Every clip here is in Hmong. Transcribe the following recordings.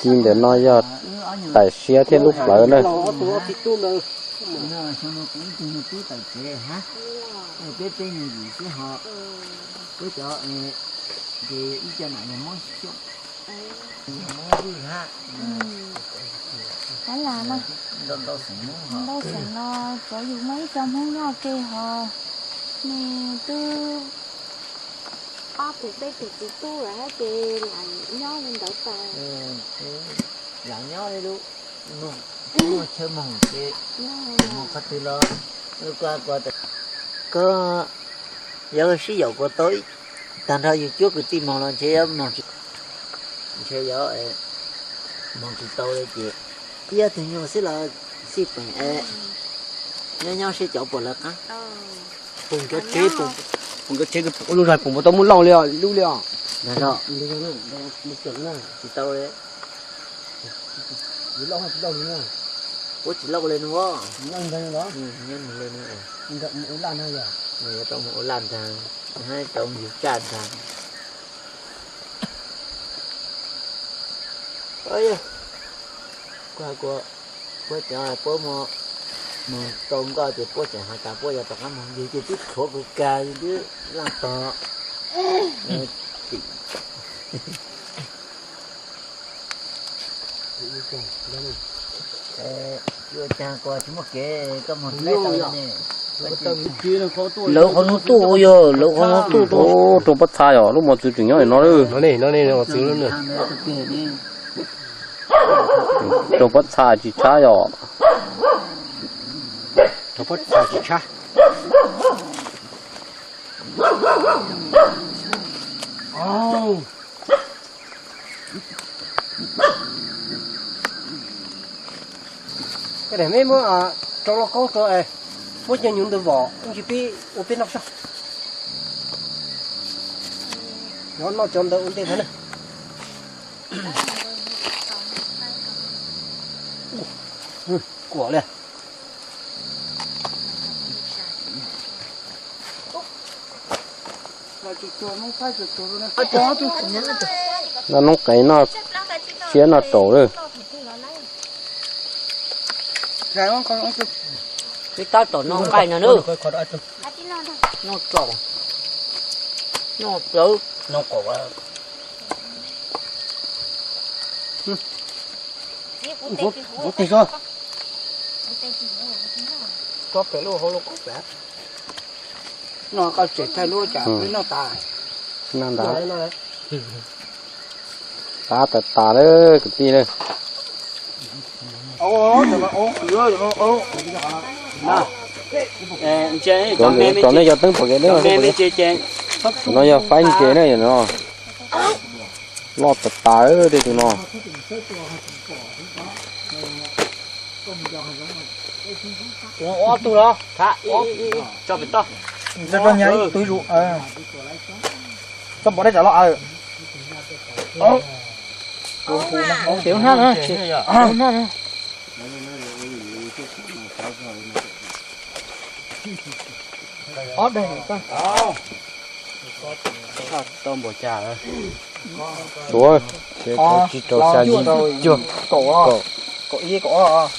Ci ntawm no yog tais siab thiab lub plawv na. Ntau xeem no cov yus muaj ib co Hmoob nyob ke ho, nej twb ob tug peb tug tsis tub lawm ces lam nyob li ntawd tas. Lam nyob li lub, muaj chaw moog ces moog qhov twg los, koj, koj yog sib yaum kuas tau, tag nrho yus cuab kwv tij moog los ntshe yuav moog tsis, ntshe yuav moog tsis tau li ces ib ob tug nyuag xwb los xij peem es nyob nyob seb cov puas lawv qab. Pum cov tsev, pum cov tsev, lub zog pum puas tau muaj lauj li os, lub li os. Tsis tau li. Puab tsis lauj li no. Nyob nws li no. Nyob nws li no. Tau mus ua laj nraag, tau mus yug tsaj nraag. Kuv, kuv, puab cov puab mus, mus tau nkoj ces puab tseem has tas puab yuav rov qab mus, yus ces twb tshuav kawg kag, yus twb laj tog. Yuav caag kuas tsis muaj kev koj mus tau ne. Lawv qhov nuav tuaj yog, lawv qhov nuav tuaj rau pob txha yom, lub mos txwv tseem nyob no lawm. Rau pob txha tsis tshab yom. Rau pob txha tsis tshab. Meb muab rau lauj kaub rau, muab cov nyuv ntawd vom ib ntsis peb ua peb noj soj. Nov noj cov ntawd ua ntej ntag na. Kuam li. Noj noob qes noj siab noj raum lawm. Peb tab tom noj nqaij no na. Noj raum, noj plawv. Noj qab tsem thaij lub cas peb noj tas. Noj ntag. Qab tas tas lawm kwv tij lawm. Cov nej cov teeb pom kev no yog faib ntses na, loj tas tas tej tus no. Ob tug los, tso pem toj. Tso pov dej tsam los. Tsev hnab na, tsev hnab na. Ob daig. Tau npaum cas? Tsib rau xya yim cuaj, kaum, kaum ib, kaum ob.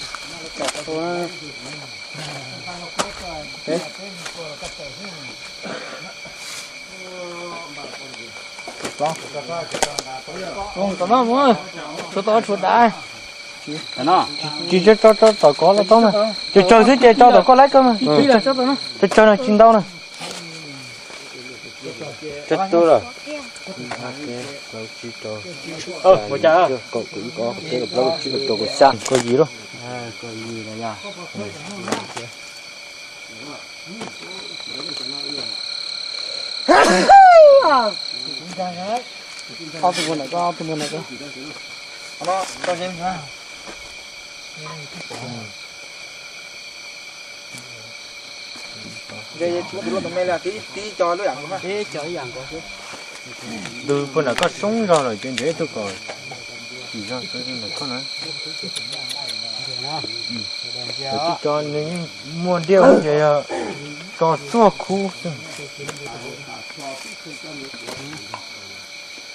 Tshuav tau tshuav dav. Tsis tso tso tom koj los tau na. Tsawg tsawg xwb ces tso tom koj laib koj na. Tsawg tsawg no tsis ntau na. Kaum ib, kaum ob, kaum peb, kaum plaub, kaum tsib, kaum rau, kaum xya, kaum yim lawm. Ob tug muag ntawm koj, ob tug muag ntawm koj. Ntws puag nram koj soob zog lawm ces nrhiav ib tug kom tsim zog ntawm koj na. Tsis tso nws yeej muaj diaj ces yog tso tsuag khub xwb.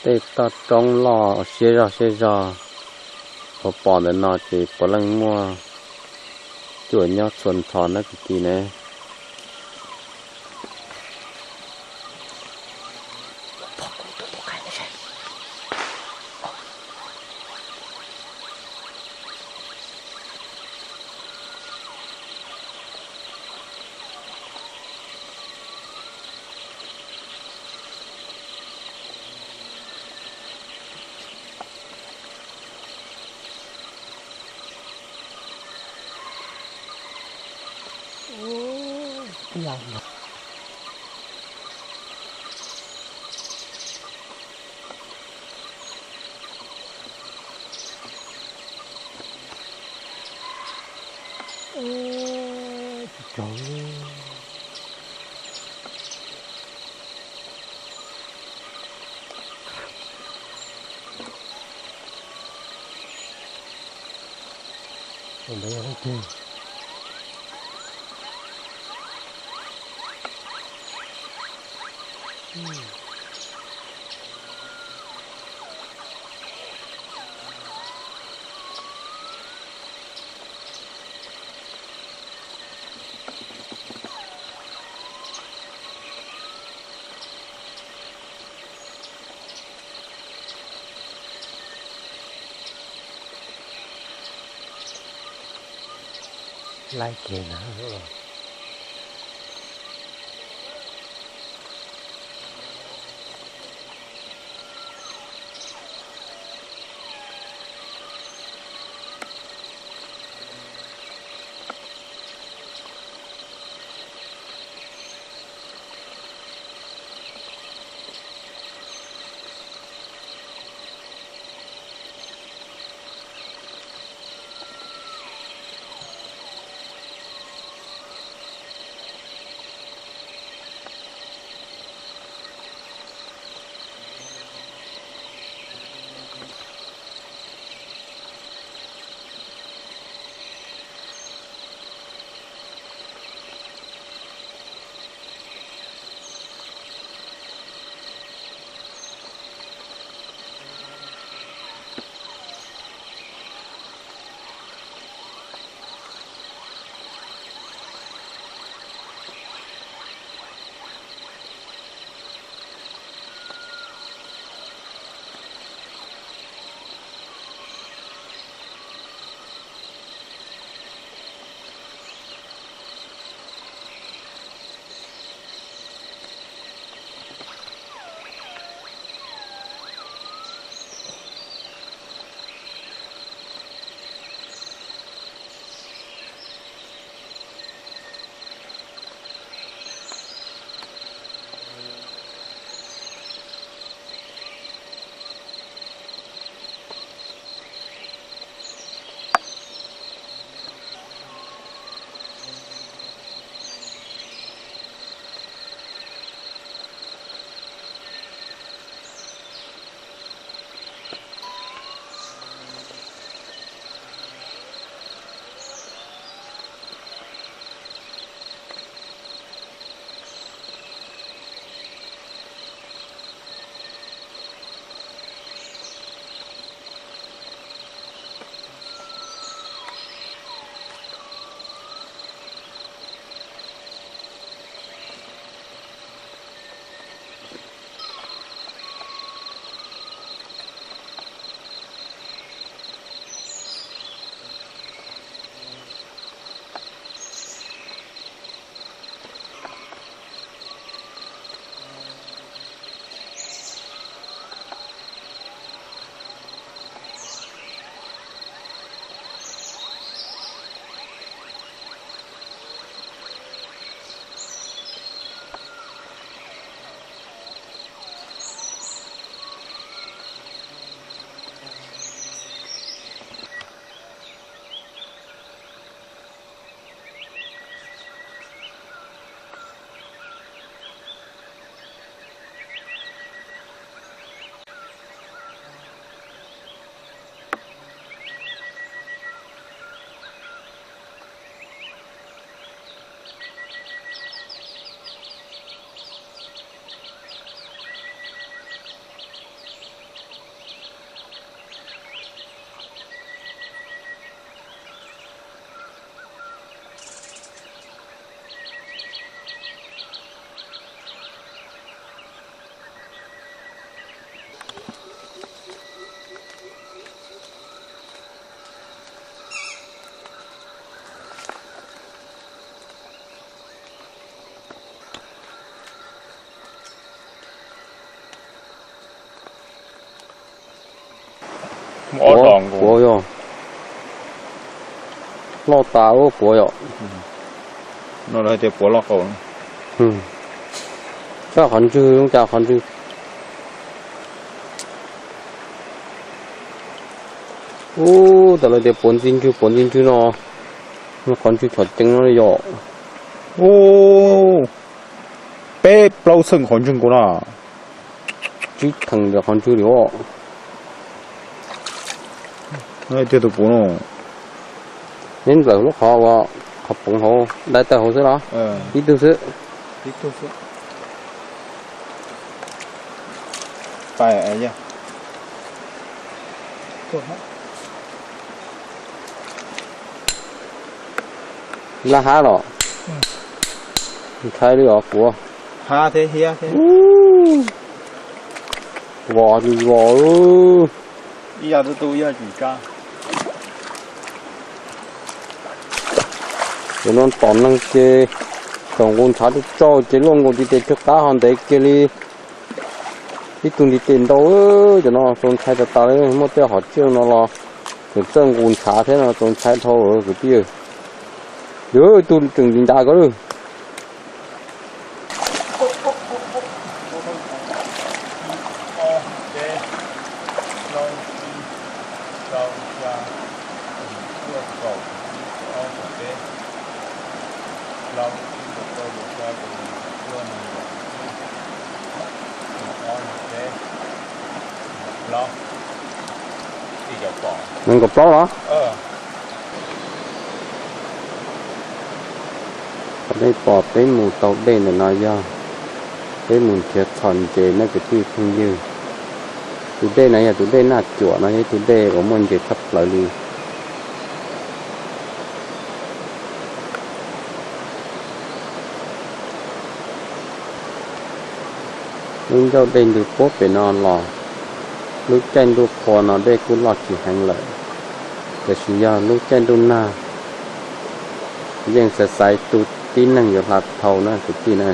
Tej toj roob loj siab zog siab zog uas pom ntawm no ces puav leej muaj cuaj nyob txhua nrho na kwv tij ne. Laij kiag na. Puav, puav yog loj tas ua puav yom. No lawv hais tias puav loj qaum. Sab qhov ntswg zoo cas qhov ntswg. Ub, tas lawv tias puav ntxi ntswg puav ntxi ntswg no, qhov ntswg chom ceev no yom. Ub, peb plaub txheej qhov ntswg nkaus na. Tsib theem ntawm qhov ntswg li os. Tiag tus puav no. Neb nplawm lub qhov uas qhov poov hauv dai tawg hauv xwb los? Ib tug xwb. Laj hab los? Ntshai li os puav. Vos vos. Cov no tom neeg ces thaum nqus ntshav tsuj tsauj ces luaj nkaus ntiv tes tsw qab ho ntev kiag li. Ib tug ntiv tes ntau. Cov no txaus ntshai tas tas li, muaj tej hom tsiaj no los tseem txawj nqus ntshav thiab no txaus ntshai dhau kwv tij. Yog ib tug tseem ntiv ncav ko lawm. Nees nkaum plaub los? Qhov nej pom peb mus taug dej ntawm no yog peb mus nrhiav txhom ntses na kwv tij phooj ywg. Tus dej no yog tus dej Naj Cuam no, yog ib tug dej uas muaj ntses tshaj plaws li. Lub ncauj dej ntws puag pem no los, lub caij ntuj qhua no dej kuj loj tsis heev lawm, tiam sis yog lub caij ntuj nag yeej xaiv xaiv tu tib neeg yuav hla dhau na kwv tij na.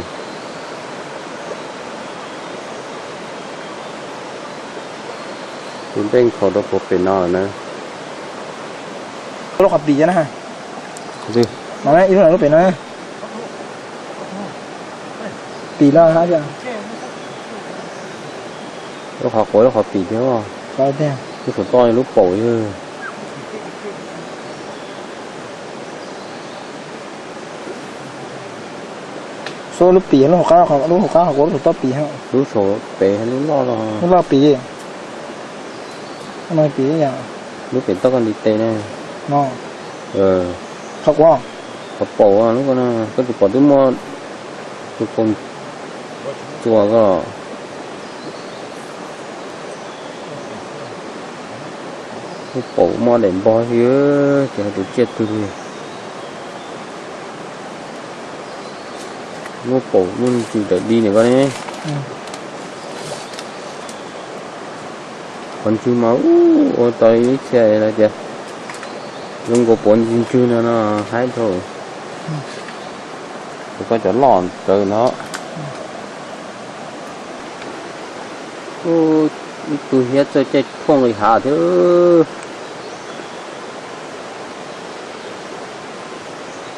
Tus dej nkhaus rau puag pem no lawm na. Lub qhov pim na. Ib lub lub pem no. Pim los hab. Lub qhov quav lub qhov pim thiab. Lub saum toj lub paum. Xub lub pim, lub hauv qab, lub hauv qab qhov quav lub saum toj pim. Lub saum pem lub loj los. Lub loj pim. Lub pem toj koj ntiv tes ne. Qhov quav. Qhov paum lub ko na, koj tsis pom twb muaj tus koom txuas ko. Lub paum muaj daim npog xwb, ces hais tus tsiaj twg li. Lub paum muaj ntsis dawm di ntawm ko ne. Qhov ntswg mas ua tau ib txhia tias zoo nkaus puav ntsis ntswg no no haib dhau. Kuv tau cov loj ntawd no. Ib tug hiab txawj caij phuaj nqis hav thiab.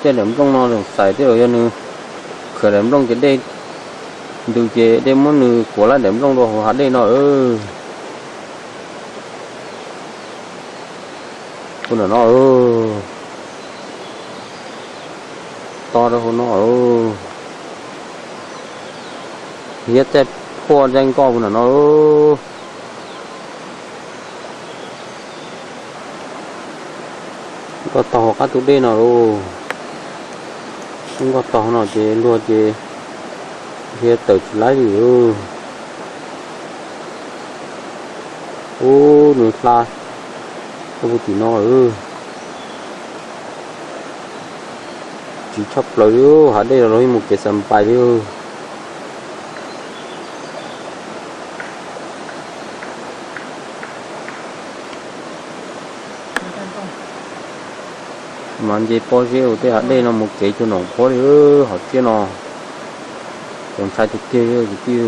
Caij daim nplooj no zoo xaiv thiab los yog nws khawm daim nplooj ces dej ntws ces dej muab nws kuav lab daim nplooj rau hauv hav dej no. Ua ntawm no, to rau hauv no. Hiab txaij phuaj ntxaij nkoj ua ntawm no. Nkoj taug hauv qab tus dej no lauj. Nkoj taug no ces luag ces nrhiav tawm tsis laib li. Ub, nws hla rau puag tim no. Tsis tshaj plaws li, hav dej los los yeej mus kev xav npais li. Mas nce pob zeb ua tej hav dej no mus kev cuag nraum qhuav li, hom tsiaj no txaus ntshai tiag tiag li kwv tij.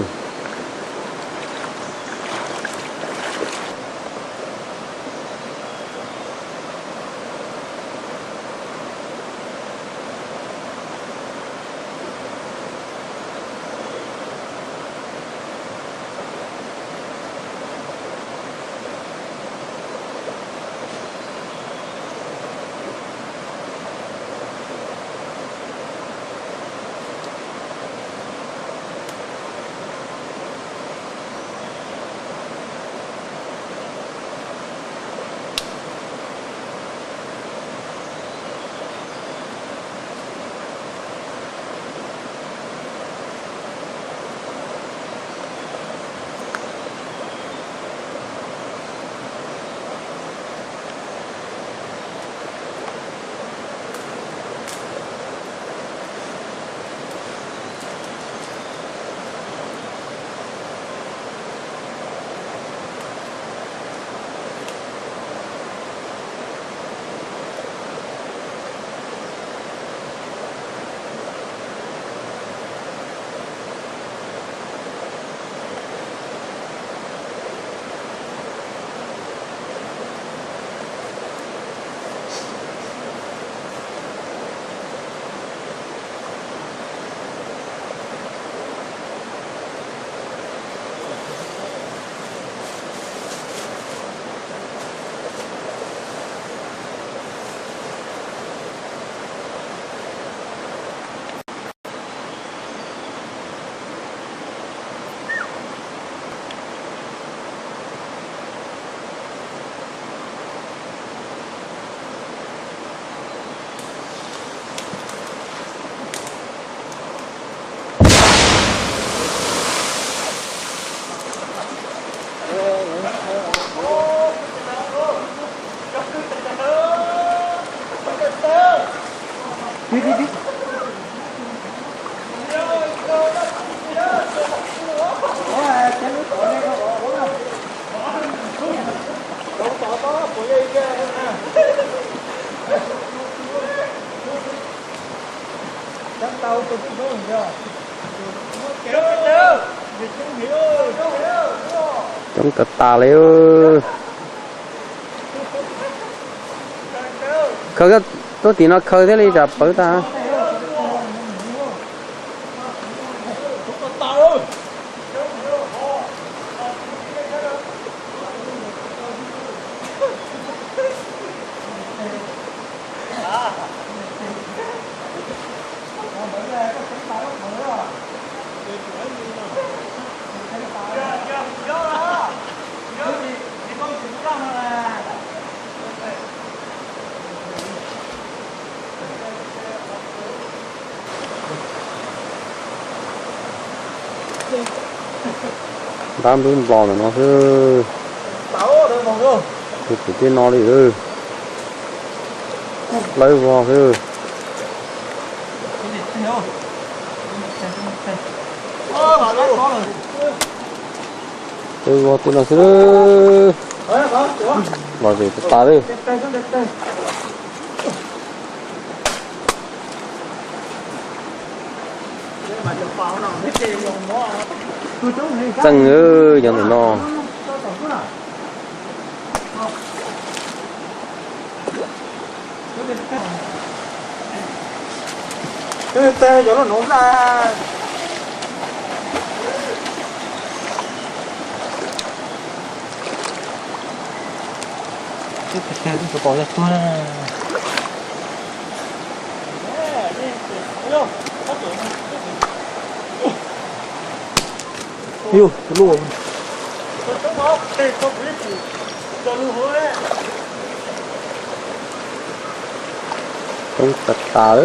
Coob tas tas li. Khaws tuaj tim no khaws thiaj li tsam pawv tas. Ntab npib nplos ntawm no xwb. Tus tim tej no li. Lawv vog xwb. Lawv vog tej no xwb. Lom zem tas tas li. Txeej, yog ntawm no. Yus, lus. Coob tas tas,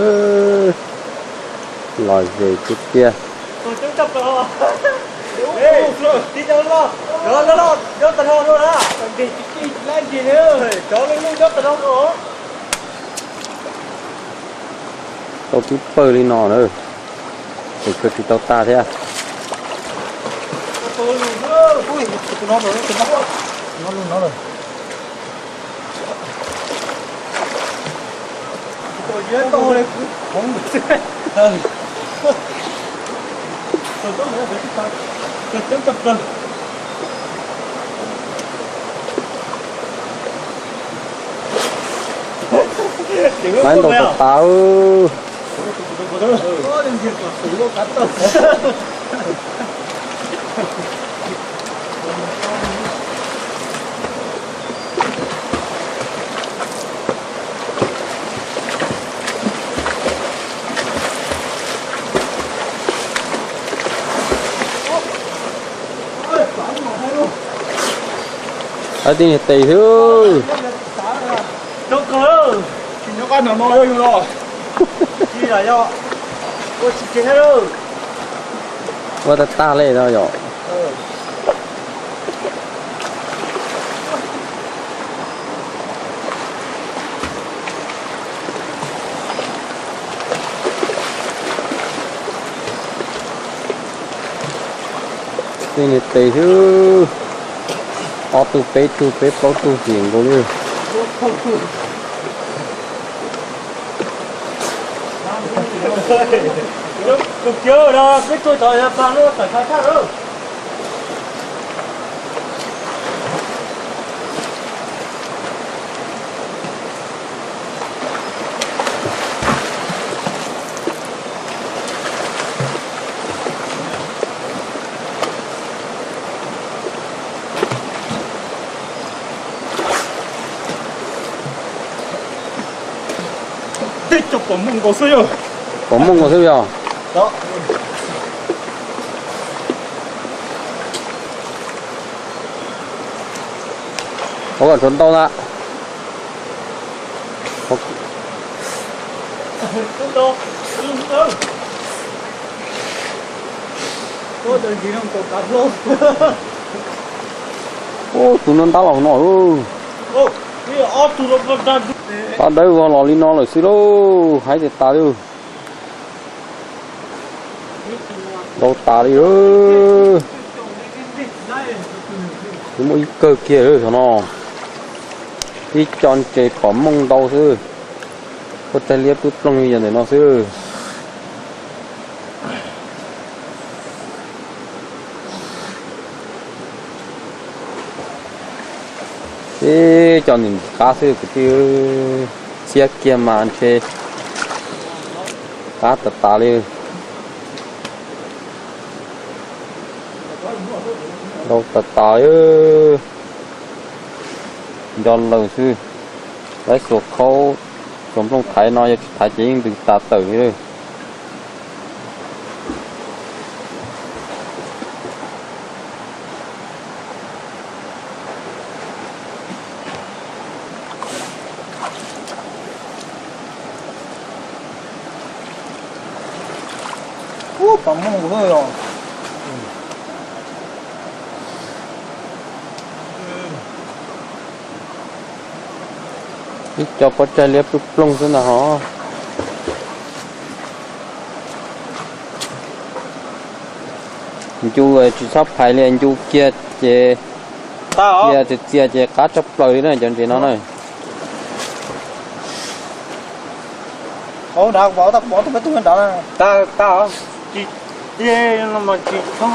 lom zem tiag tiag. Tau tib pawg li no na, ces khaws tsis tau tag thiab. Maiv ntaus tas tas. Hais tias niag tes xwb. Ua tag tag li no yom. Tej niag tes xwb, ob tug peb tug peb plaub tug tis nkaus li. Tej cov pom muaj nkaus xwb yog. Pom muaj nkaus xwb yog. Ua kom tshuav ntau na. Ub, tus no ntab los no. Pab dawb vog los li no lawm xwb lauj, haib tiag tas li. Ntau tas li. Twb muaj ib kawg kiag lawm no. Ib co ntses phom mooj ntau xwb. Pob tsaig liab pwb ploog li yog ntawm no xwb. Ib co ntxim qab xwb kwv tij, txhiab kiag mas ntshe qab tas tas li. Ntau tas tas, nco lawm xwb. Laib xuas khaub, xuas nplooj thaiv no, yog tsis thaiv ces yeej ntws tas tawm li. Ub, pom mooj kuv os. Ib co pob tsaig liab pwb ploog xwb ntag hos. Ncu tsis txhob phais li, ncu kiag ces, kiag txias txias ces qab tshaj plaws li na cov ntses no na. Tsis, tsis, no mas tsis txhob,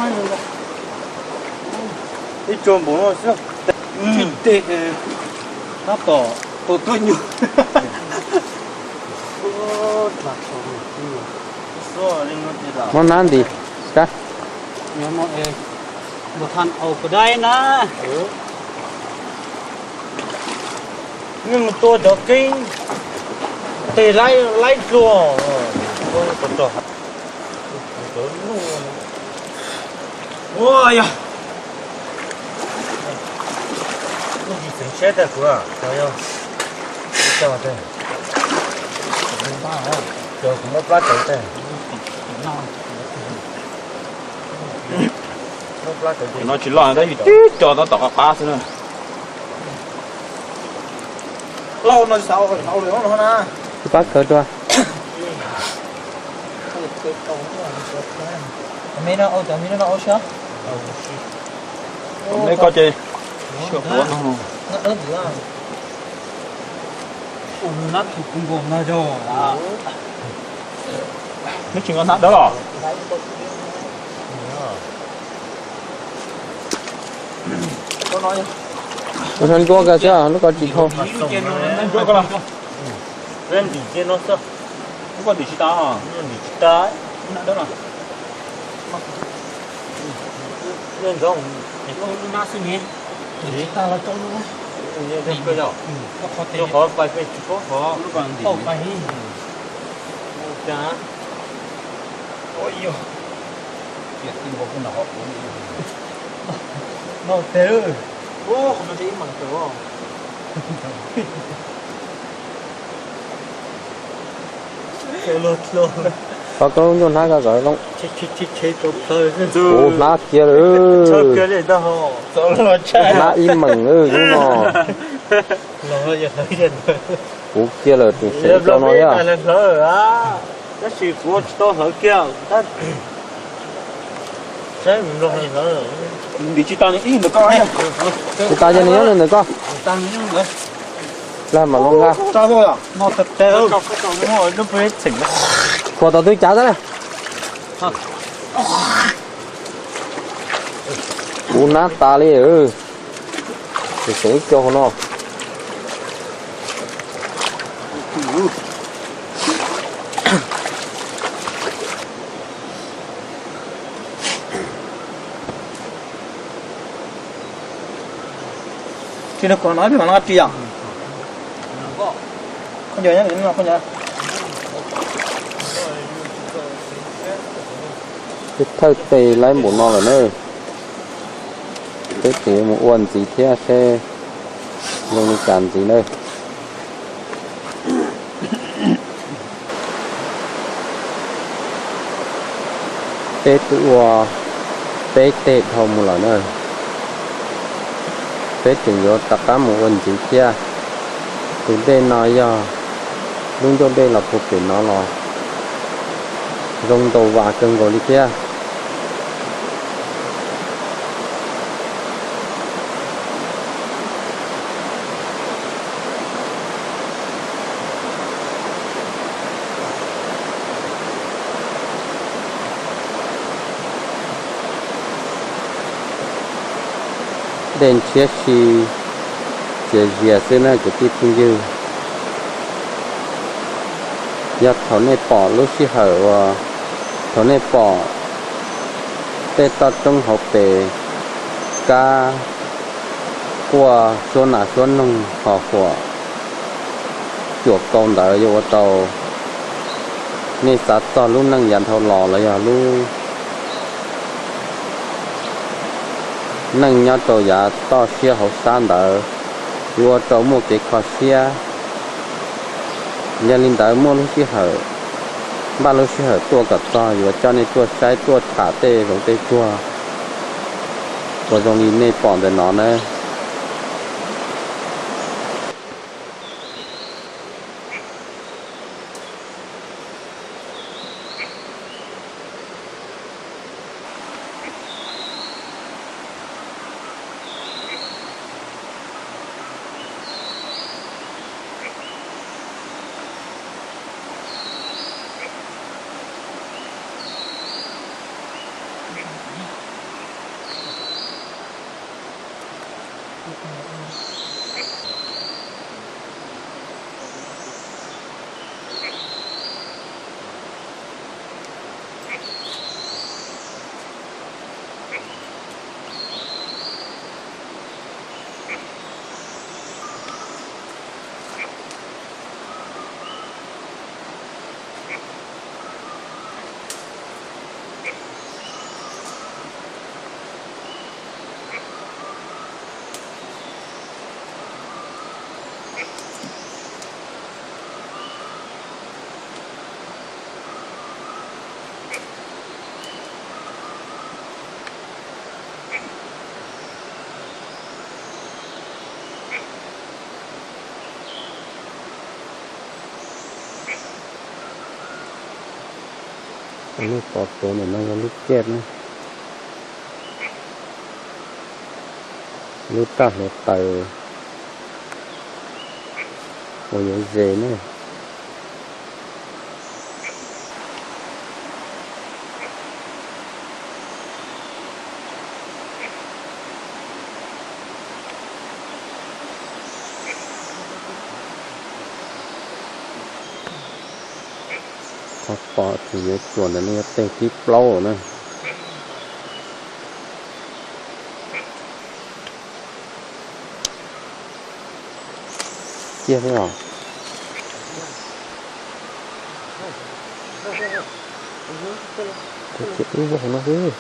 ib tsuag npaum no xwb. Tsis, tab tom tus tuaj nyuj. Muab nab nti, kab. Mus than au kua dai na. Nej mus tua cov keeb, tes laib laib dlua. Ua yog, kuv tsis txeev siab tiag kuv, yog, kuv muab plab kawv tiag. No tsis loj, tab sis tib co tab tom qab qab xwb na. Lauj, no tsis xav ua, xav ua lwm no na. Tsis pab kawv dua. Neb koj ces, nab tsis nqa nab dawb los? Ua ntua kawg xwb, lub ko tsis dhau. Ntim tsis tas, ntim tsis tas. Qhov pais pem tsis paub qhov. Qhov koj lub ncuaj hnab koj kom zoo. Kuv hnab kiag lawm. Hnab ib meem lub no. Kuv kiag lawm, tseem tseem tau no thiab. Tab sis kuv tsis tau hlawv kiag. Ntim tsis tas, nws ib ntawm koj. Tsis tas ces nws nyob ntawm koj. Lag mam los nqa. Khuam tom twg cav tab na. Kuv hnab tas li. Tseem ib co hauv no. Tsis nws kuv no peb mam nqa ris yom. Khaub ncaws, khaub ncaws. Peb thawj tes laib npaum no lawm na. Peb tseem yuav mus ua ntxiv thiab seb zoo li cas ntxiv na. Peb twb ua peb teg dhau mus lawm na. Peb tseem yuav rov qab mus ua ntxiv thiab. Tus dej no yog lub ncauj dej los puag pem no los zoo ntaus vas kawg nkaus li thiab. Dej ntshiab si, txias zias xwb na kwv tij phooj ywg. Yog thaum nej pom lub sij hawm uas, thaum nej pom tej toj roob hauv pes kab quaj suab nas suab noog ho huam cuam kaus ntawd yuav ua rau nej xav txog lub neej yav dhau los los yog lub neej nyob rau yav toj siab hauv sab ntawd, yuav ua rau muaj kev kho siab. Yog li ntawd muaj lub sij hawm, npaj lub sij hawm tuaj kom txog yuav coj nej tuaj saib tuaj tham tej zoov tej tsuag uas zoo li nej pom ntawm no na. Nej pom tuav ntawm no yog lub caj na, lub raj hluav taws uas yuav ze na. Qhov pom tsis yuav cuam ntawm no yog teg thib plaub na. Ciaj thiab os. Tus txiv ub vau hauv no xwb.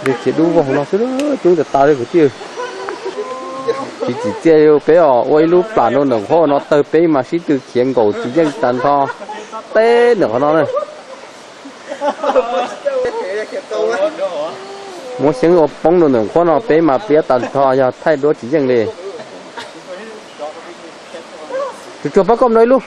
Yog txiv dub vau hauv no xwb, coob tas tas li kwv tij. Tsis tsim txiaj li peb os, ua ib lub plam rau ntawm qhuab no tawg peb mas sib tw khiav nkaum tsis yeej tag nrho. Teb ntawm qhov no na. Muab xyeeb ua poob rau ntawm qhuab no peb mas pliab tag nrho yog thaij duab tsis yeej li. Tsuag tsuag pab koj nrau ib lub.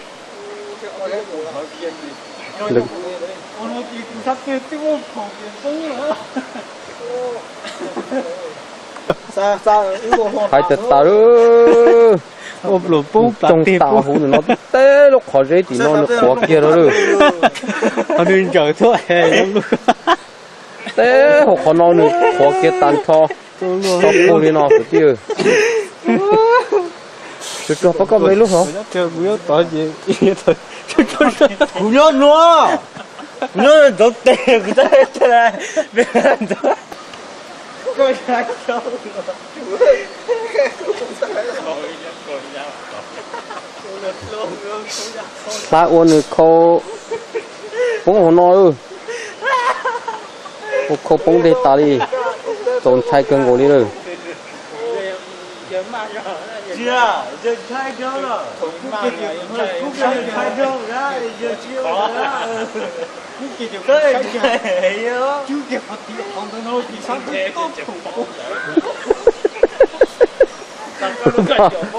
Hais tas tas lawm. Tsoog tas huv ntawm no teb lub qhov zeb tim no nws qhuav kiag lawm. Teb hauv qhov no nws qhuav kiag tag nrho. Tau puag li no kwv tij. Tsuag tsuag pab koj nrau ib lub hov. Kuv nyob nuav, kuv nyob ntawd tes kuv tab ntawd. Hlab ua nws khau Poob hauv no, ua khau poob dej tas li, txaus ntshai kawg nkaus li lawm.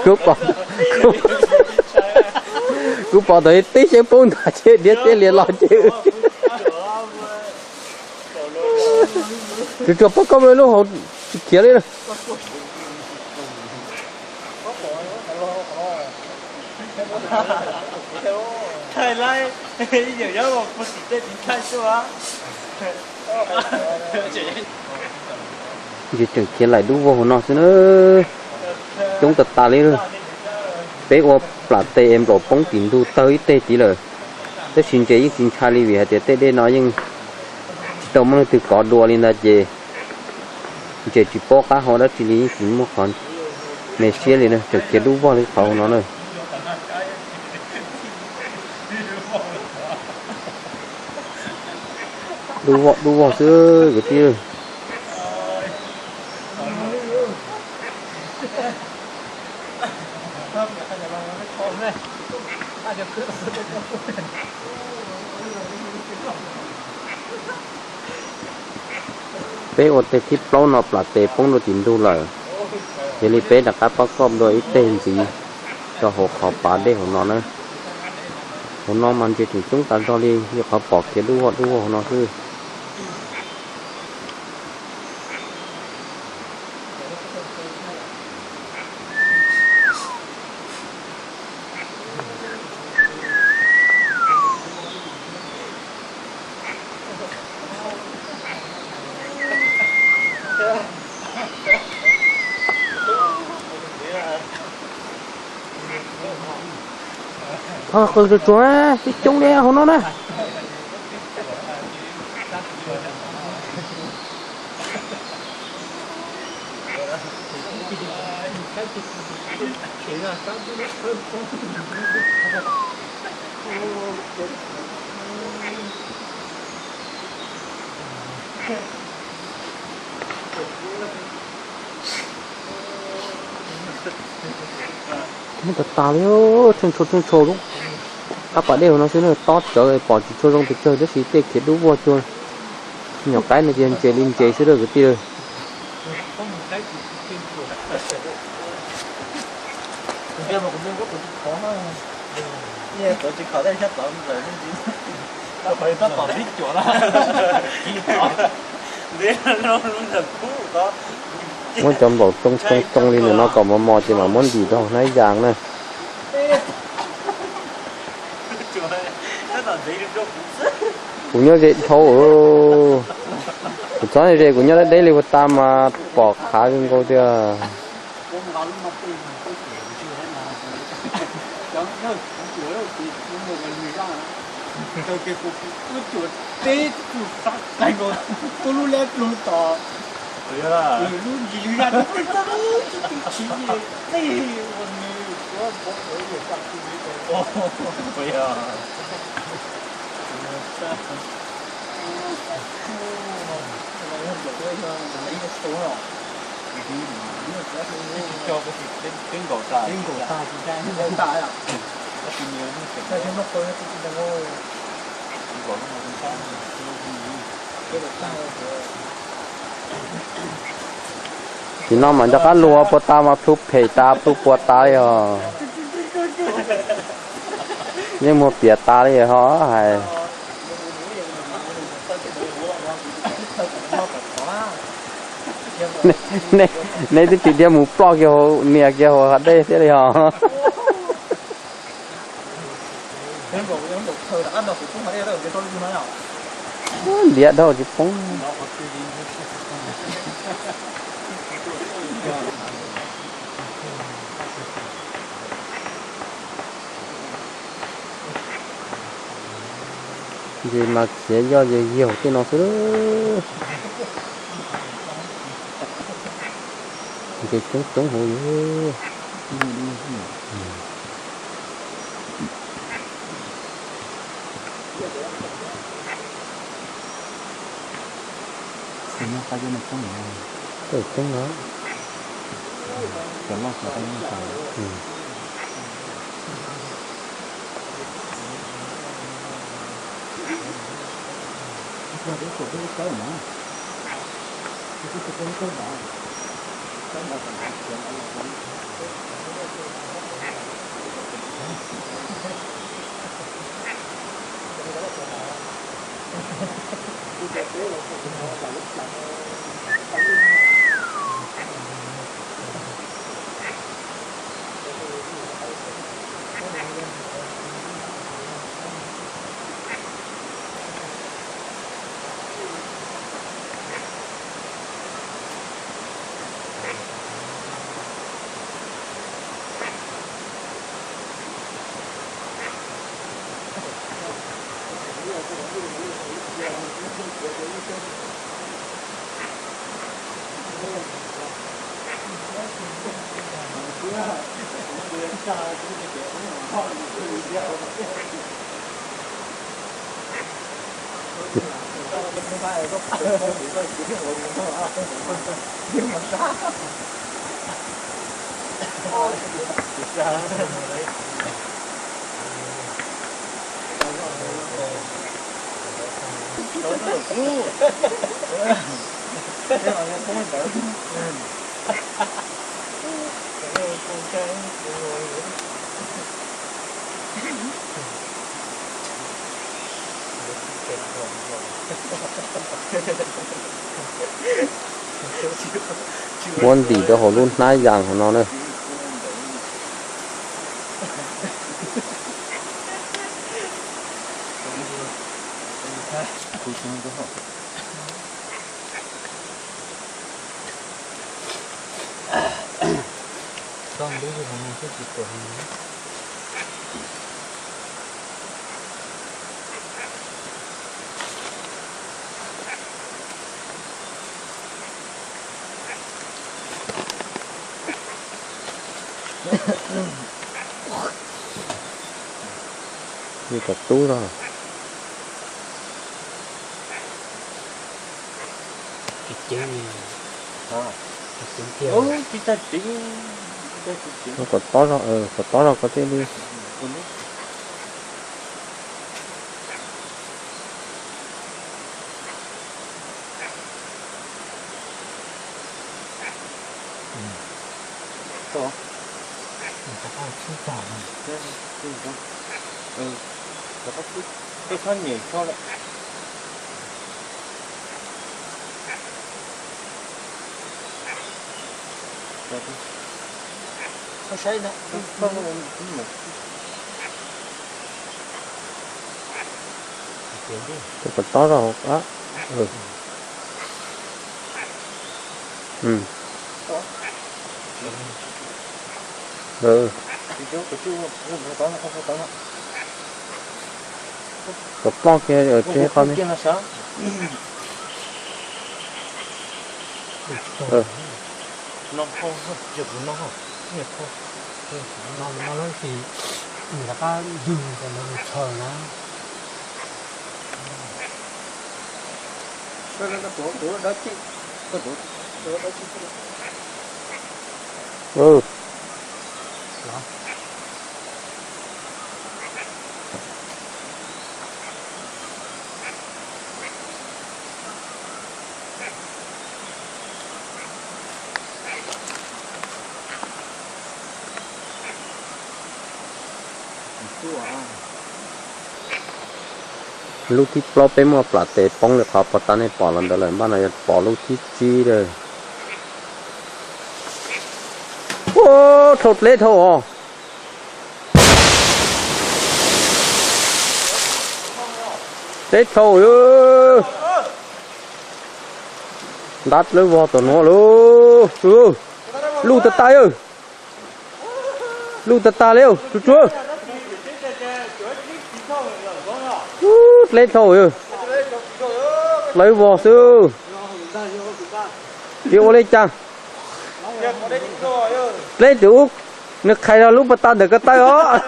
Kuv pom, kuv pom tau tib xyeeb poob ntag ces diav txiab lias los ces. Tsuag tsuag pob koj lub hauv tsis khiav li. Ntses tseem khiav laim dub vog hauv no xwb na. Coob tas tas li. Peb ua plam tes es nplaum poob tim ntug tawg ib teg tid lawm. Tab sis ntses yeej tsis ntshai li vim hais tias tej dej no yeej tsis tau muaj leej twg kov dua li ntag ces ntses tsis paub qab hau dab tsi li, yeej tsis muaj qhov me siab li na, tseem khiav dub vog li qhov no na. Dub vog dub vog xwb kwv tij. Peb ua teg thib plaub no plam tes poob rau tim ntug lawm, yog li peb rov qab pob koj dua ib teg ntxiv rau hauv qhov pav dej hauv no na. Hauv no mas ntses tseem coob tas zog li, yog qhov pom khiav dub vog dub vog hauv no xwb. Qhov qws tsuag tsuag na, tib coob li hauv no na. Muab tas tas li, tsheej tshau tsheej tshau lub qab pas dej hauv no xwb na, tob tsawv pom tsis tshua zoo pes tsawg tab sis tej khiav dub vog cuag nyuam qaib no ces ntses li ntses xwb lawm kwv tij. Muab cov nplaum tsoo tsoo tsoo li ntawm no kom mos mos ces mam muab ntim rau hauv hnab yas na. Kuv nyob ze dhau, kuv txhob ze, kuv nyob deb deb li puag ta mas pom qhav kawg nkaus tiag. Tim no mas nco qab luag puag ta mas plhu phem tas plhu puas tas li os. Yeej muag piam tas li ho hais. Nej twb tsis dhia mus ploj kiag hauv nias kiag hauv hav dej thiab li os. Ntiav dhau tsis poob. Ces mas khiav yoj yawg yaug tej no xwb. Ces coob coob hauv yus. Tus no qab yeb no coob, coob no. Cov loj xyov qab yeb no. Muab ntim rau hauv lub hnab yas hauv no na. Li kom tub zog. Kom tob zog, kom tob zog koj thiaj li. Tus kom tob zog. Kom ploj kiag tsev qhov ne. Lub thib plaub peb muaj plam tes poob li qhov puag ta nej pom los ntawd lawm, npaj no yuav pom lub thib tsib lawm. Dhau dleb dhau os. Dleb dhau. Ntab dlawb vog tom nuav lauj. Luj tag tag yawg. Luj tag tag li tsuag tsuag. Dleb dhau yawg. Dlawb vog xwb. Tsis ua li cas. Dleb tus ub, nws qhais rau lub pas tas ntawm ko taw os.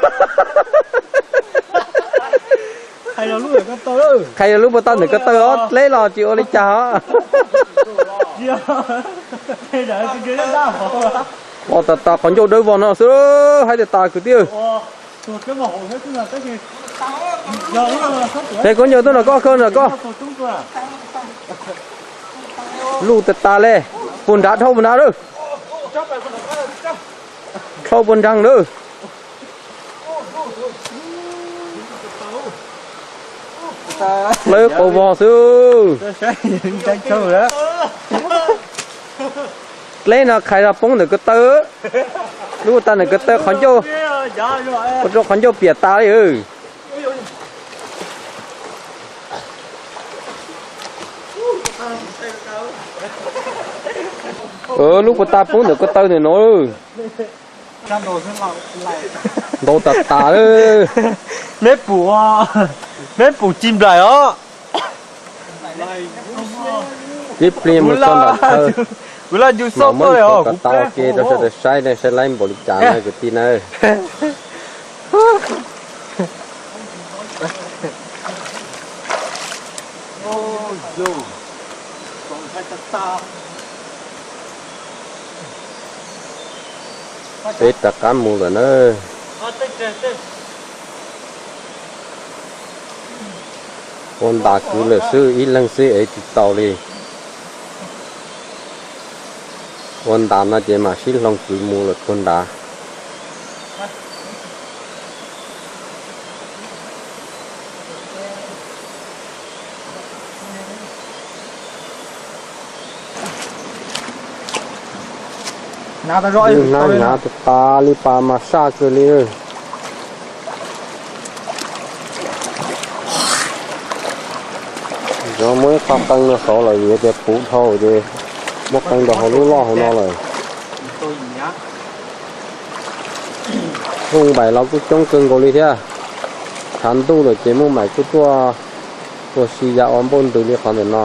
Qhia lub puas tau ntawm ko taw os, dleb los tsis ua li cas os. Ua tas tas qhov ncauj dawb vog no xwb, haib tas tas kwv tij. Qhia koj ncaws tuaj nram koj, khawb nram koj. Luj tas tas li, puag nrad dhau puag nrad lawm. Dhau puag nrad lawm. Lawb qau vog xwb. Dleb no qhais zog poob ntawm ko taw. Lub puas tas ntawm ko taw qhov ncauj, ua rau qhov ncauj piam tas li. Lub puas tas poob ntawm ko taw ntawm no. Ntau tas tas. Neb pum, neb pum ci nplaim os. Tib pliag mus txog nram chaw, kuv laj ncu xauj mam muab tuaj nthuav kom tau ua ke rau sawv daws saib ne, saib laib npaum li cas na kwv tij na. Peb rov qab mus lawm na. Ua ntas kwv lawm xwb, ib leeg xwb ev tsis tau li. Ua ntas no ces mam sib hloov kwv mus lawm puag nrad. Hnyav tas tas li pas mas saj kawg li. Muab ib qho qee no saud lawm vim tias puv dhau ces muab qee rau hauv lub loj hauv no lawm. Rooj npaim los kuj coob kawg nkaus li thiab. Tshav ntuj lawm ces muaj npaim kuj tuaj ua si ya ua npauj ntws li qhov ntawm no.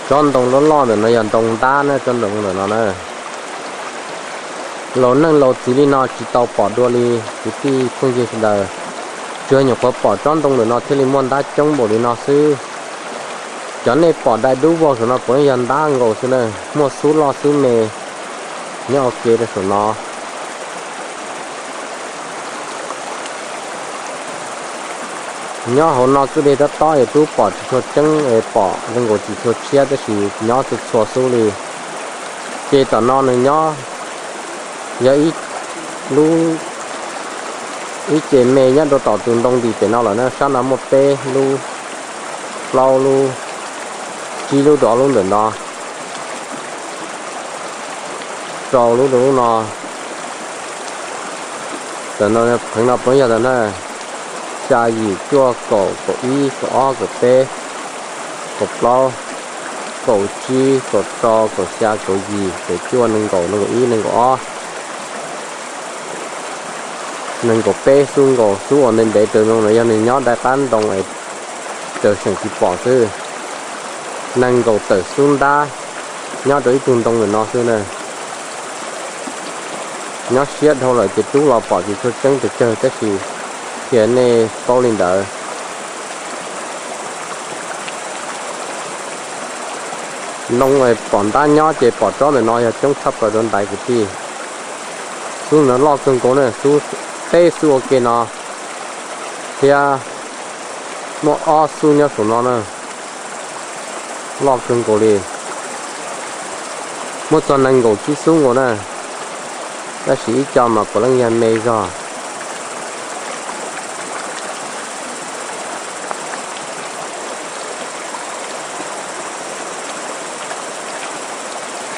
Tsob ntoo loj loj ntawm no yog ntoo ntab na, tsob ntoo ntawm no na. Laus neej laus txiv li no tsis tau pom dua li kwv tij phooj ywg sawv daws. Tsuas nyuam qhuav pom tsob ntoo ntawm no thiaj li muaj ntab coob npaum li no xwb. Cov nej pom dai dub vog saum no puav leej yog ntab nkaus xwb na, muaj xub loj xub me nyob ua ke rau saum no. Nyob hauv no xwb li tab tob es twb pom tsis tshua tseeb es pom zoo nkaus tsis tshua tshiab tab sis nyob txhua txhua xub li. Ces tom no nws nyob yog ib lub, ib ce me nyob rau tom tus ntoo ntim pem no lawm na, sab no muaj peb lub, plaub lub, tsib lub rau ob lub ntawm no, rau lub rau lub no. Tam no pheev no puav yog tam na, xya yim cuaj kaum kaum ib kaum ob kaum peb kaum plaub kaum tsib kaum rau kaum xya kaum yim kaum cuaj nees nkaum nees nkaum ib nees nkaum ob nees nkaum peb xub nkaus. Xub uas ntev ntev raws no no yog nws nyob dai qab ntoo es raws seem tsis pom xwb. Nees nkaum tawm xub ntab nyob rau ib tug ntoo ntawm no xwb na. Nyob siab dhau lawm ces rub los pom tsis tshua tseeb pes tsawg tab sis qhia nej paub li ntawd. Ntoo pom ntab nyob ces pom tsob ntawm no yog coob tshaj plaws rau ntaiv kwv tij. Xub no loj kawg nkaus na, xub peb xub ua ke no thiab muaj ob xub nyob saum no na. Loj kawg nkaus li, muaj txog nees nkaum tsib xub nkaus na, tab sis ib co mas puav leej yog me zog.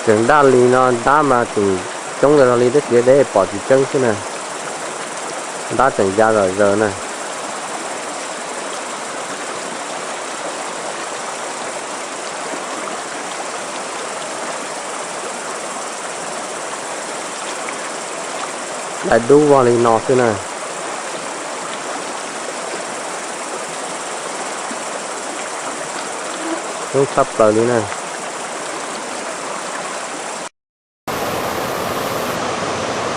Tseem daj li no ntab mas tseem coob zog li tab sis deb pom tsis tseeb xwb na. Ntab tseem ya zom zaws na. Dai dub vog li no xwb na. Coob tshaj plaws li na.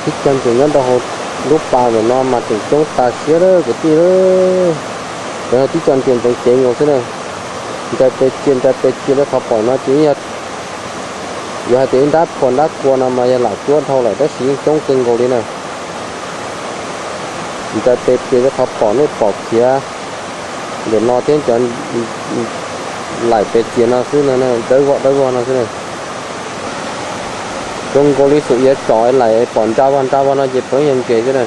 Tib co ntses nyob rau hauv lub pas ntawm no mas tseem coob tas siab lawm kwv tij. Tib co ntses ntxeev ceev nkaus xwb na. Ntsais pes cia ntsais pes cia li qhov pom no ces yog hais tias ib nrab phua nrab kua no mas yog lam cuab dhau lawm tab sis yeej coob kawg nkaus li na. Ntsais pes cia li qhov pom nej pom khiav ntawm no thiab cov laim pes cia no xwb no, dawb vog dawb vog no xwb na. Zoo nkaus li xum iav tsom laim pom ntsa vog ntsa vog no ces pleev yog ntses xwb na.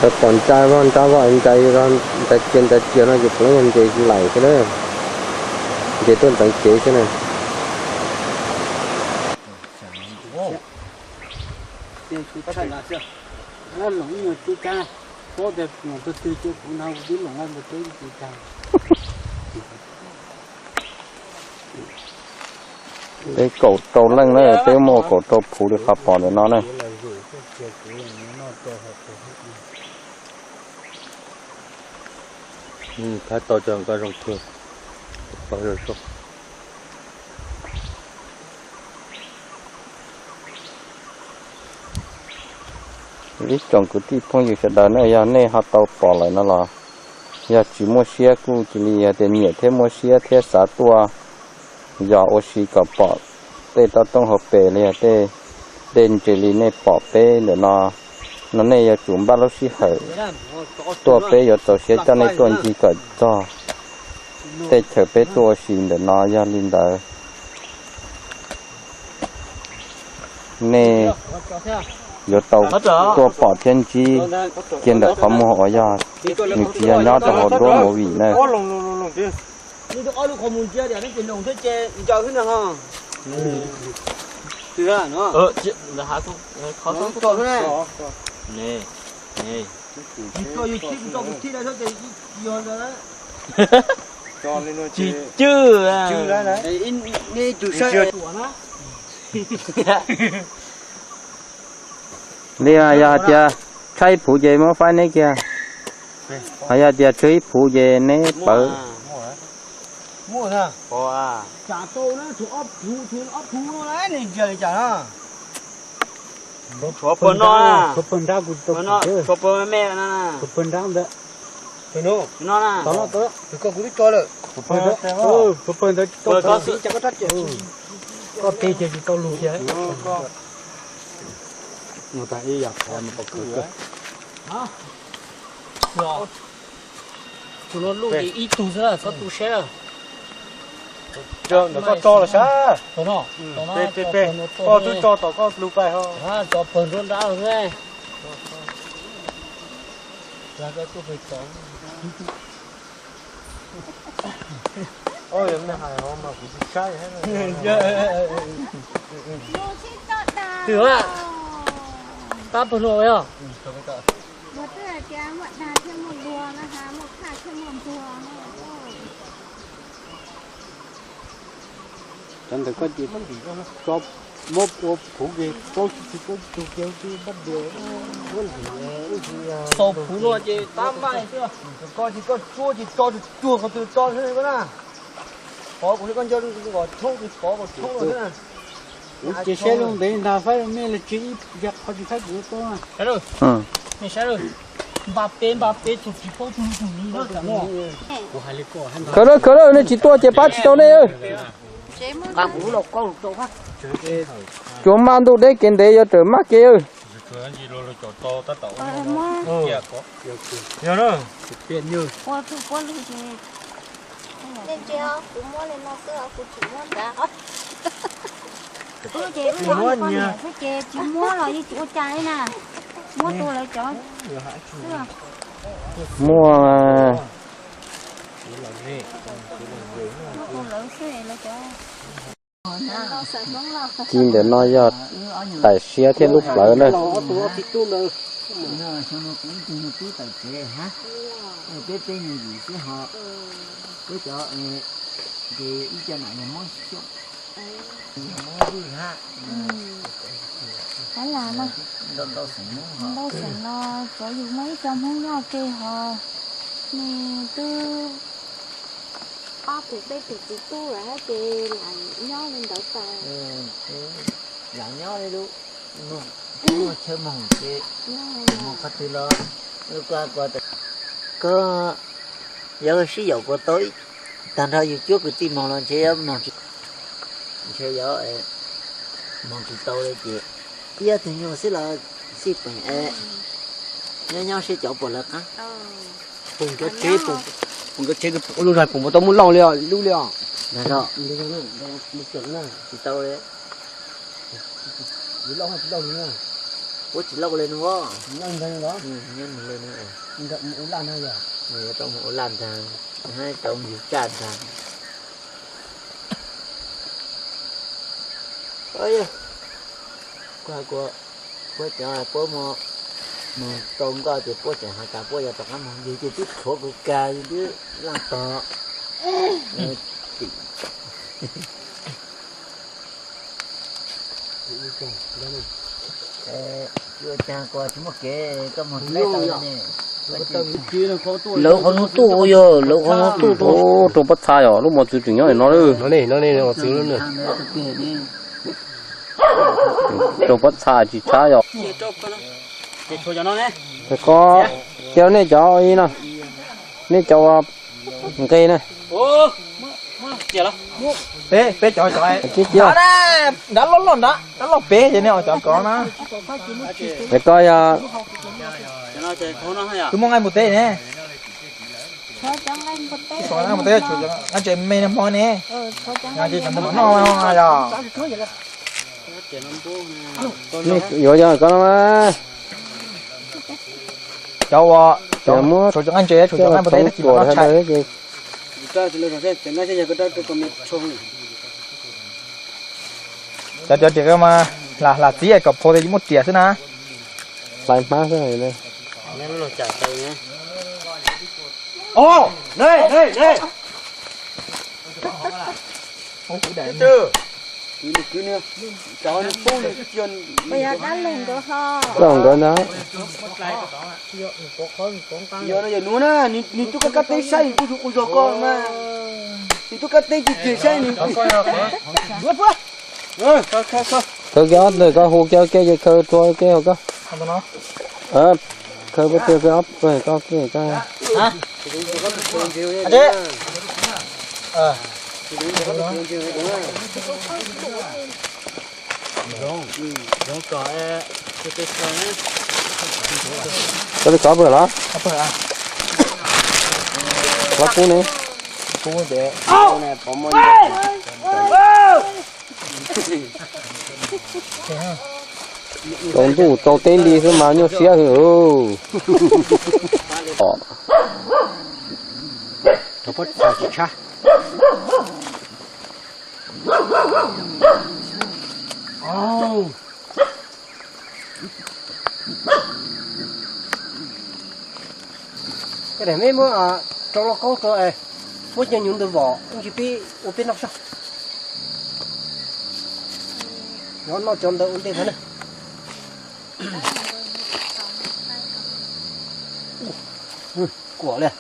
Thaum pom ntsa vog ntsa vog ntsa, ntsa cia ntsa cia no ces pleev yog ntses laim xwb na. Ntses tuaj ntxeev ceev xwb na. Peb kaum rau leej na, peb muaj kaum rau phuv li qhov pom ntawm no na. Thaib tau cov nqaij zoo kawg. Ib tsoom kwv tij phooj ywg sawv daws na, yog nej ho tau pom lawm no los yog tsis muaj siab kuj cia li yog tias nyiam thiab muaj siab thiab xav tuaj yos ua si kom pom tej roob hauv pes li yog tej dej ntses li nej pom peb ntawm no, no nej yuav tsum npaj lub sij hawm tuaj, peb yuav txaus siab coj nej tuaj ncig kom txog tej chaw peb tuaj ua si ntawm no. Yog li ntawd nej yuav tau tuaj pom thiab ntsib kiag ntawm qhov muag uas yog nws tsis yog nyob rau hauv duab movie na. Tsis cwj. Li yog hais tias tshaib ib phuv ces muab faib neb kiag, ho yog tias tshaib ib phuv ces neb pawv. Tshuav pawg nrab, tshuav pawg me, tshuav pawg nrab ntawd. Tus koj kuv twb tso lawm. Tshuav pawg ntawd tau, koj teg ces tsis tau lus thiab. Tus no luj ces ib tug xwb na, txhob tu siab na. Ntawm koj tso los sav. Peb, peb, koj twb tso tom koj lub paib ho. Tso pawg nruab nrab xwb. Twb pawg no yog. Cov ntawd koj ces muab ua phuv ces plaub tsib tug ces twb npaj dias. Tau phuv no ces tab maj xwb. Koj ces koj tsuab ces tso tsuag tsuag qhov twg tso xwb na. Qhov kuv li koj nco nqos tshoob ces pov kom tshoob no xwb na. Ces saib zoo ntev ntag, faib me los tsis ib yam qhov tsis faib kuv tau na. Npaj peb npaj peb tug tsis paub tug tug li na. Khawv lawm khawv lawm, nej tsis tuaj ces pab tsis tau nej. Tsuas maj ntuj deb kev ntev yuav rawm maj kev. Ces tsis muab los yeej tsis ua cas li na. Muab tus lawv cov. Muaj. Muab tus lawv xwb lawv cov. Ci ntawm no yog tais siab thiab lub plawv na. Ntau xeem no cov yus muaj ib co Hmoob nyob ke ho, nej twb ob tug peb tug txiv tub lawm ces lam nyob li ntawd tas. Lam nyob li lub, muaj chaw moog ces moog qhov twg los, koj, koj yog sib yaum kuas tau, tag nrho yus cuab kwv tij moog los ntshe yuav moog tsis, ntshe yuav moog tsis tau li ces ib ob tug nyuag xwb los xij peem es nyob nyob seb cov puas lawv qab. Pum cov tsev, pum cov tsev, lub zog pum puas tau muaj lauj li os, lub li os. Tsis tau li. Puab tsis lauj li no. Nyob nws li no. Nyob nws li no. Tau mus ua laj ntaag, tau mus yug tsaj ntaag. Kuv has kuas puab cov puab mus, mus tau nkoj ces puab tseem has tas puab yuav rov qab mus yug ces twb tshuav kuv kag twb laj tog. Ua caag kuas tsis muaj kev koj mus tau ne. Lawv qhov nuav tuaj yog lawv qhov nuav tuaj. Rau pob txha yog lub mos txwv tseem nyob no lawm. Rau pob txha tsis tshab yog. Ko, yog nej cov no, nej cov ua nqe na. Peb, peb cov, cov nrad loj loj nrad, nrad loj pem ces nej cov kov na. Es koj yog, twb muaj nqaij npua teb ne. Nqaij npua teb, nqaij ntses me nag hmo ne. Nqaij ntses cov npua noj yog. Yuav yog koj no mas. Cov ua, cov muab tshuav cov nqaij ntses, tshuav cov nqaij npua teb, tsis tau tshais. Cov, cov riam mas hla, hla txib kom phau tas muaj riam xwb na. Hlais hmab xwb. Yog no yog nuav na, nws tub kab kab teb saib nws kuj tsuas quas zog koj mas. Nws tub kab teb ceg ceg saib nws. Khaws kiag ob tug koj hu kiag ke ces khaws rua ke hauv koj. Khaws pab tug ke ob tug koj ke koj. Koj li kov pawg los? Los kub ne. Tsaus ntuj tsaus teb li xwb mas nyuaj siab hwv. Koj daim meb muab rau lauj kaub rau, muab cov nyuv ntawd vom ib ntsis peb ua peb noj soj. Nov noj cov ntawd ua ntej ntag na. Kuam li.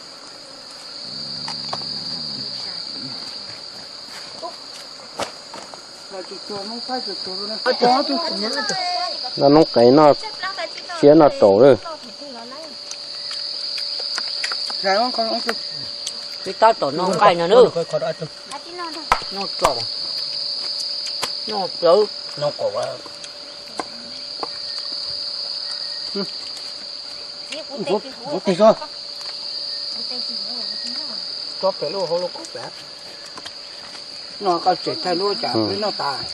Noj noob qees noj siab noj raum lawm. Peb tab tom noj nqaij no na. Noj tsaus, noj plawv. Tso pem lub hauv lub qub pem. Noj koj tseem thaij lub cas peb noj tas.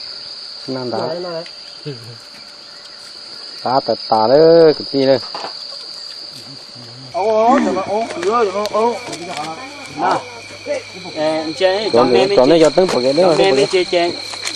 Noj ntag. Qab tas tas lawm kwv tij lawm. Cov nej cov teeb pom kev deb.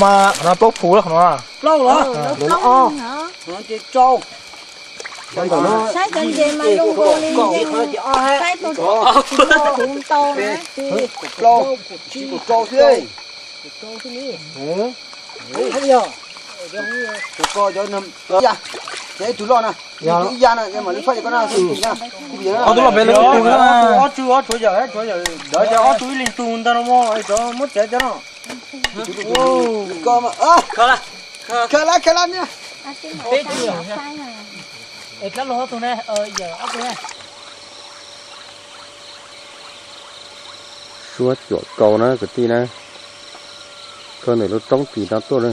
mas qhov no plaub phuv lawm qhov no. Plaub los? Ces rau. Saib cov ntses mas zoo nkaus li saib tus tau na. Plaub, tsib puas rau xwb. Cov ko cov ya, ces ib tug loj na, ib tug ib ya na, mam li faib cov ko na, ib tug loj pem lawv ib tug na. Ob tug ob tshuav yawm, tshuav yawm ntawd ces ob tug ib leeg tug ntag no mas cov muab tsev cov no. Khaws lawm, khaws lawm, khaws lawm. Suab cuam kaus na kwv tij na, khaws ntawm lub roob tim no tuaj na.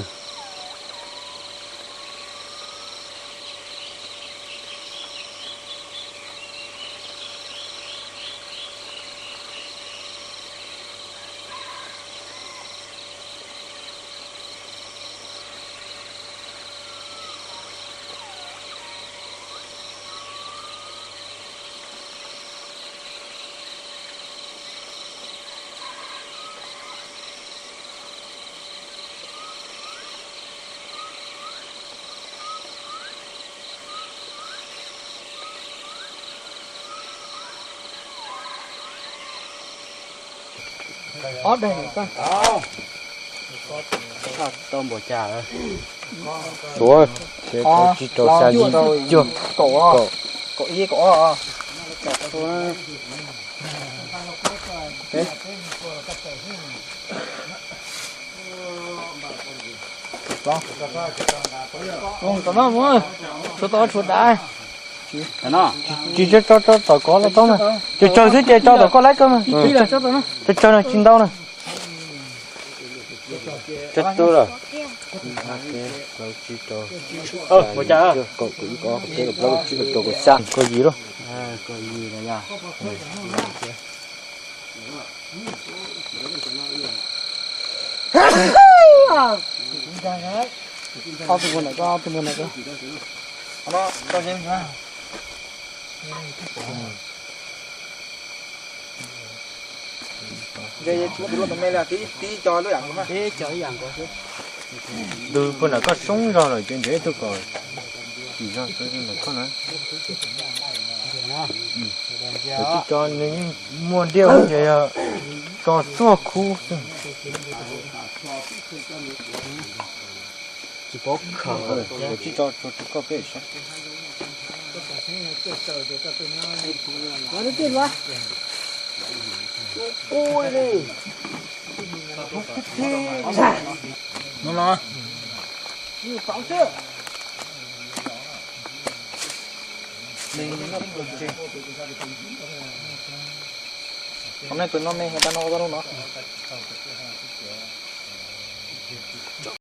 Ob daim. Tau npaum cas? Suav, tsib rau xya yim cuaj, kaum, kaum ib kaum ob. Tshuav tau tshuav dav. Tsis tso tso tom kov los tau na. Tsawg tsawg xwb ces tso tom koj laib koj na. Tsawg tsawg no tsis ntau na. Kaum ib, kaum ob, kaum peb, kaum plaub, kaum tsib, kaum rau, kaum xya, kaum yim lawm. Ob tug mus ntawm ko, ob tug mus ntawm ko. Ntws puag nram koj soob zog lawm ces nrhiav ib tug kom tsim zog ntawm koj na. Tsis tso nws yeej muaj diaj ces yog tso tsuag khub xwb. Tsis paub khaws, tsis tso tsuag rau koj peb saib. Qhov no tus no me, tab no ua tau lub no.